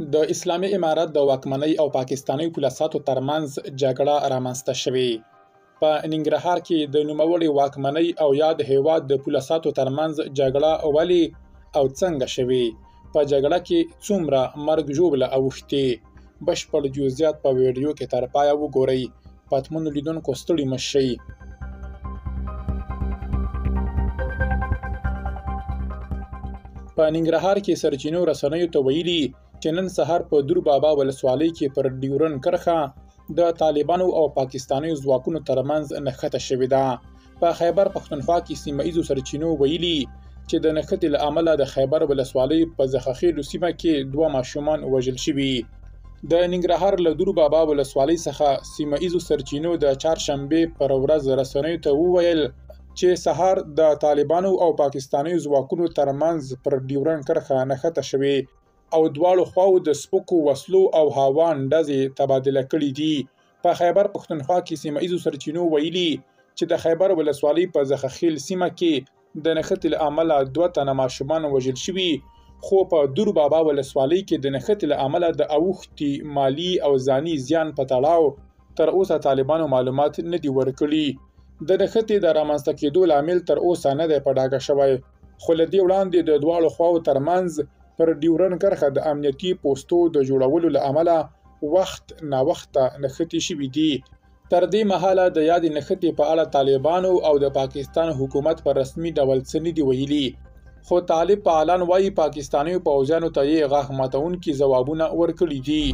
د اسلامي امارت د واکمنۍ او پاکستاني پوله ساتو ترمنځ جګړه رامنځته شوې. په ننګرهار کې د نوموړې واکمنۍ او یاد هیواد د پوله ساتو ترمنځ جګړه ولې او څنګه شوې؟ په جګړه کې څومره مرګ ژوبله اوښتې؟ بشپړ جزئیات په ویډیو کې تر پایه وګورئ. پتمنو لیدونکو ستړي مه شئ. په ننګرهار کې سرچینو رسنیو ته ویلي چې نن سهار په دور بابا ولسوالۍ کې پر ډیورن کرښه د طالبانو او پاکستانیو ځواکونو ترمنځ نښته شوې ده. په خیبر پښتونخوا کې سیمه ییزو سرچینو ویلي چې د نښتې له امله د خیبر ولسوالۍ په زخخېلو سیمه کې دوه ماشومان وژل شوي. د ننګرهار له دور بابا ولسوالۍ څخه سیمه ییزو سرچینو د چهارشنبې پر ورځ رسنیو ته وویل چې سهار د طالبانو او پاکستانیو ځواکونو ترمنځ پر ډیورنډ کرښه نښته شوې او دواړو خواوو د سپکو وسلو او هاوان ډزې تبادله کړې دي. په خیبر پښتونخوا کې سیمه ییزو سرچینو ویلي چې د خیبر ولسوالۍ په زخخیل سیمه کې د نښتې له امله دوه تنه ماشومان وژل شوي، خو په دور بابا ولسوالۍ کې د نښتې له امله د اوښتي مالي او ځاني زیان په تړاو تر اوسه طالبانو معلومات نه دي ورکړي. د نښتې د رامنځته کېدو لامل تر اوسه نه دی په ډاګه شوی، خو له دې وړاندې د دواړو خواوو ترمنځ پر ډیورنډ کرښه د امنیتي پوستو د جوړولو له امله وخت ناوخته نښتې شوې دي. تر دې مهاله د یادې نښتې په اړه طالبانو او د پاکستان حکومت په رسمي ډول څه نه دي ویلي، خو طالب فعالان وايي پاکستانیو پوځیانو ته یې غاښ ماتونکي ځوابونه ورکړي دي.